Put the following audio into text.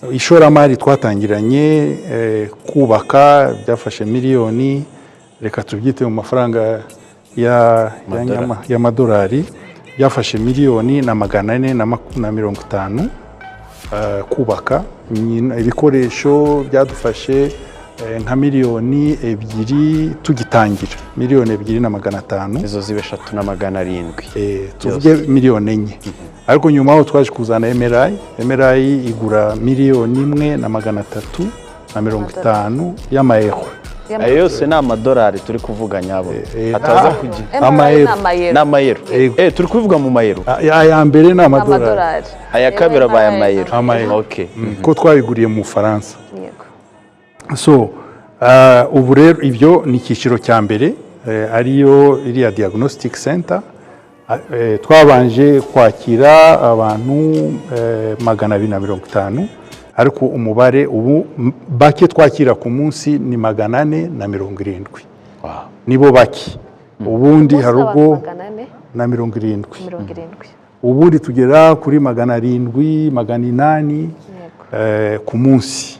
Ishoramari twatangiranye kubaka byafashe miliyoni, reka tubyite mu mafaranga y'amadolari, byafashe miliyoni na magana ane na 50 kubaka. Ibikoresho byadufashe nka miliyoni 2 tugitangira, miliyoni 2 na 500. Izo ziba 3 na 700. Tuvuge miliyoni 4, ariko nyuma aho twaje kuzana MRI. MRI igura miliyoni 1 na 350 y'amayero. Ayo yose ni amadolari turi kuvuga nyabo, ataza kugira Amayero. Ni amayero. Ni amayero. Yego. Turi kubivuga mu mayero. Aya mbere ni amadolari. Amadolari. Aya kabiri abaye amayero. Amayero. Okay. Ko twabiguriye mu Bufaransa. Yego. So ubu rero ibyo ni icyiciro cya mbere, ariyo iriya diagnostic center. Twabanje kwakira abantu 250, ariko umubare ubu bake twakira ku munsi ni 470. Nibo bake. Ubundi hari ubwo 400 na 70. 70. Ubundi tugera kuri 700, 800 Yego. ku munsi.